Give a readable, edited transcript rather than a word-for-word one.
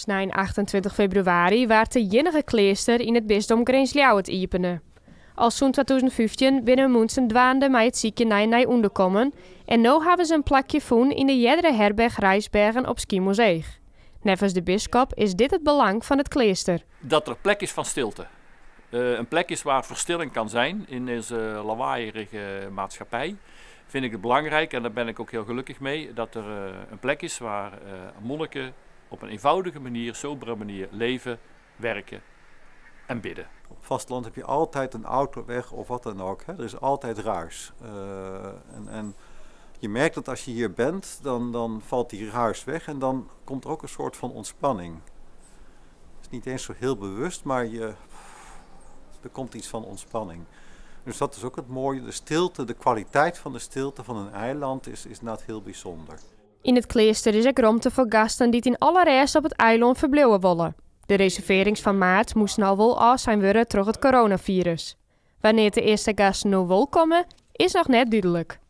Snein 28 febrewaris waard de iennige kleaster yn it bisdom Grins-Ljouwert iepene. Al sûnt 2015 binne muontsen dwaande mei it sykjen nei in nij ûnderkommen en no hawwe se in plakje fûn yn de eardere herberch Rijsbergen op Skiermûntseach. Neffens de biskop is dit it belang fan it kleaster. Dat der plek is fan stilte. In plek is waar verstilling kan zijn in deze lawaaierige maatschappij. Vind ik het belangrijk en daar ben ik ook heel gelukkig mee dat er een plek is waar monniken op een eenvoudige manier, sobere manier leven, werken en bidden. Op het vasteland heb je altijd een autoweg of wat dan ook. Hè? Er is altijd ruis. En je merkt dat als je hier bent, dan valt die ruis weg en dan komt er ook een soort van ontspanning. Het is niet eens zo heel bewust, maar er komt iets van ontspanning. Dus dat is ook het mooie. De stilte, de kwaliteit van de stilte van een eiland is inderdaad heel bijzonder. Yn it kleaster is ek romte foar gasten dy't yn alle rêst op it eilân ferbliuwe wolle. De reservearrings fan maart moasten al wol ôfsein wurde troch it coronafirus. Wannear't de earste gasten no wol komme, is noch net dúdlik.